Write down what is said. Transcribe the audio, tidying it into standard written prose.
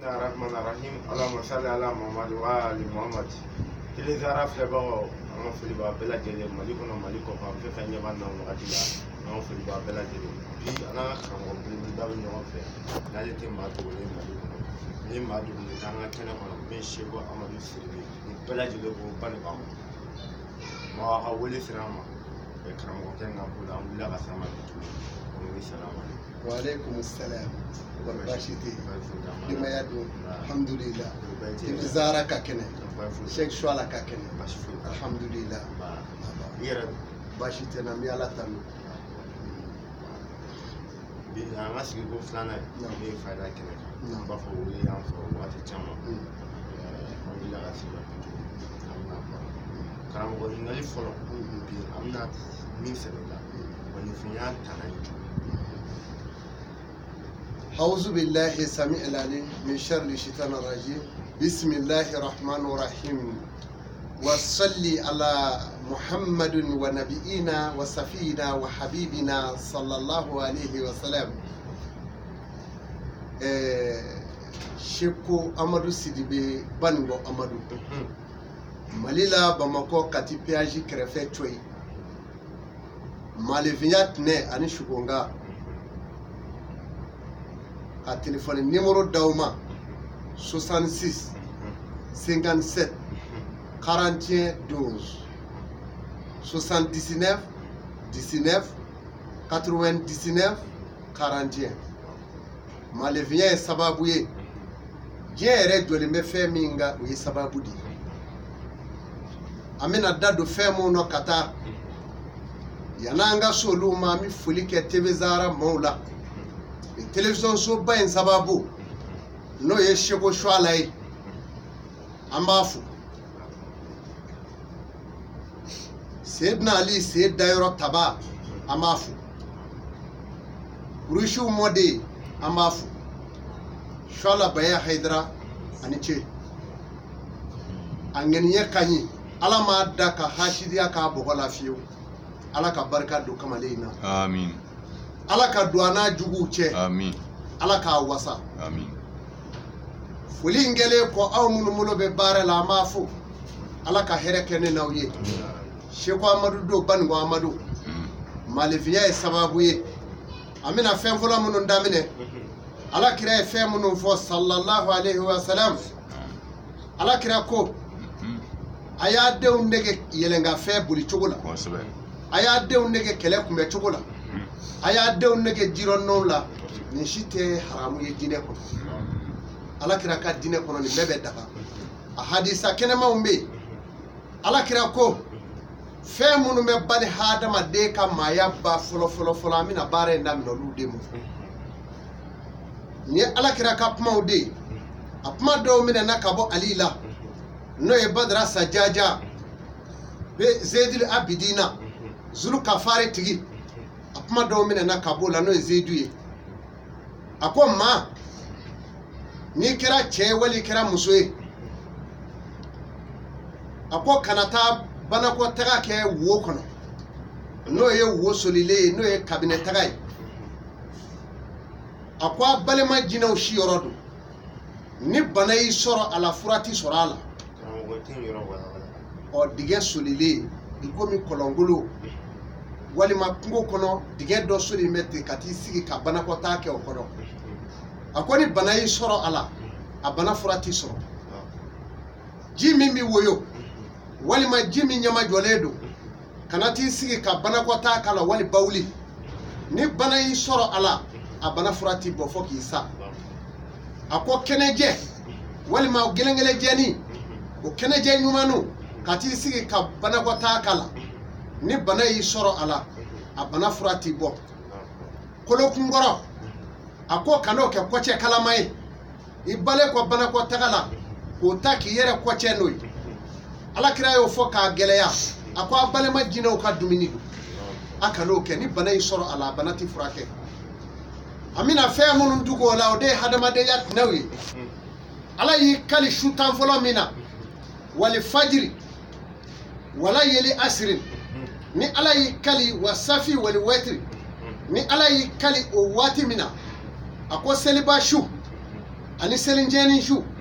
Bisimilahi rahmani rahim. Allahumma salli ala Muhammad wa ali Muhammad. Télé Zahara filɛbagaw, an ka foli b'a bɛɛ lajɛlen, Mali kɔnɔ, Mali kɔkan, fɛn fɛn ɲɛ b'an na wagati la, an ka foli b'a bɛɛ lajɛlen. Bi an n'an ka karamɔgɔ belebeleba bɛ ɲɔgɔn fɛ, n'ale tɛ maa dogolen Mali kɔnɔ, ni maa dogolen t'an ka kɛnɛ kɔnɔ, min ye Seko Amadu Sidibe, ni bɛɛ lajɛlen ko Banikɔ Amadu. Mɔgɔ ka wele sera an ma karamɔgɔkɛ in ka ko la, an wulila ka s'a ma bi tuguni. O ye salamu aleykum. Waaleykum salam. Kɔri baasi tɛ yen? Denbaya dun? Alhamdulillah. TV Zahara ka kɛnɛ, Cheikh Suala ka kɛnɛ. Baasi foyi t'a la. Alhamdulillah. I yɛrɛ dun? Baasi tɛ n na, n bɛ Ala tanu. Bi an ka sigiko filanan ye min ye fayida kɛnɛ kan. An b'a fɔ wele y'an sɔrɔ waati caman, an wulila ka s'i ma bi tuguni, an bɛna baro. Karamɔgɔ, ɲininkali fɔlɔ bi, an bɛna min sɛbɛn la, mɔgɔninfinya tana ye jumɛn? أعوذ بالله السميع العليم من شر الشيطان الرجيم. بسم الله الرحمن الرحيم. وصلي على محمد ونبينا وصفينا وحبيبنا صلى الله عليه وسلم. Seko Amadu Sidibe, Banikɔ Amadu, Mali la, Bamakɔ, Kati péage kɛrɛfɛ coyi. Malifinya tɛnɛ ani sukonga ka telefɔni nimoro d'aw ma: 66 57 41 12, 79 19 99 41. Malifinya ye sababu ye, diɲɛ yɛrɛ jɔlen bɛ fɛn min kan, o ye sababu de ye. An bɛna da don fɛn min na ka taa yann'an ka se olu ma, an bɛ foli kɛ TV Zahara maaw la, nin télévision soba in sababu, n'o ye Seko Suala ye, an b'a fo. Seydina Ali sen dayɔrɔ taba, an b'a fo. Kurusiw mɔden, an b'a fo. Suala Baya Hayidara ani ce, a ŋaniya ka ɲi, Ala m'a da ka hasidiya k'a bɔgɔ la fiyewu. Ala ka barika don kamalen in na. Amin. Ala ka don a n'a juguw cɛ. Amin. Ala k'a wasa. Amin. Foli in kɛlen kɔ, aw minnu bolo bɛ baara la, an b'a fo. Ala ka hɛrɛ kɛ ne n'aw ye. Seko Amadu don, Banikɔ Amadu. Malifinya ye sababu ye. An bɛna fɛn fɔlɔ minnu daminɛ, Ala kira ye fɛn minnu fɔ, sallallahu alaihi wa salam, Ala kira ko a y'a denw nege yɛlɛnkanfɛn boli cogo la, a y'a denw nege kɛlɛ kunbɛ cogo la, a y'a denw nege jirɔnɔw la. Nin si tɛ haramu ye diinɛ kɔnɔ. Ala kira ka diinɛ kɔnɔ, nin bɛɛ bɛ daga. A hadisa kɛnɛmanw bɛ yen. Ala kira ko fɛn minnu bɛ bani hadamaden ka maaya ba fɔlɔ fɔlɔ fɔlɔ, an bɛna baara in daminɛ olu de ma. Nin ye Ala kira ka kumaw de ye. A kuma dɔw minɛna ka bɔ Ali la, n'o ye Badara Sajaja bɛ Zedili Abidina Zulu Kafari tigi. A kuma dɔw minɛna ka b'o la, n'o ye Zedu ye. A ko maa, n'i kɛra cɛ ye wali i kɛra muso ye, a ko kana taa banakɔtaga kɛ wo kɔnɔ, n'o ye wo solilen ye, n'o ye kabinɛ taga ye. A ko a balima jinɛw siyɔrɔ don. Ni bana y'i sɔrɔ a la, fura ti sɔrɔ a la. Ɔ, dingɛ solilen i komi kɔlɔngolo walima kungo kɔnɔ, dingɛ dɔ solen bɛ ten, ka t'i sigi ka banakɔtaa kɛ o kɔnɔ. A ko ni bana y'i sɔrɔ a la, a bana fura ti sɔrɔ. Ji min bɛ woyo walima ji min ɲɛmajɔlen don, kana t'i sigi ka banakɔtaa k'a la wali bawuli. Ni bana y'i sɔrɔ a la, a bana fura ti bɔ fo k'i sa. A ko kɛnɛjɛ walima gɛlɛngɛlɛjɛni, o kɛnɛjɛ ɲumannu, ka t'i sigi ka banakɔtaa k'a la, ni bana y'i sɔrɔ a la, a bana fura ti bɔ. Kolokunkɔrɔ, a ko kan'o kɛ kɔcɛ kalama ye. I balen kɔ banakɔtaga la, k'o ta k'i yɛrɛ kɔcɛ n'o ye. Ala kira y'o fɔ k'a gɛlɛya. A ko a balima jinɛw ka dumuni don, a kan'o kɛ. Ni bana y'i sɔrɔ a la, a bana ti furakɛ. An bɛna fɛn minnu tugu o la, o de ye hadamadenya tɛnɛw ye. Ala y'i kali su tan fɔlɔ min na, wali fajiri wala yeli asirin, ni Ala y'i kali wa safi wali wɛtiri, ni Ala y'i kali o waati min na, a ko seliba su. Ani selincɛnin su.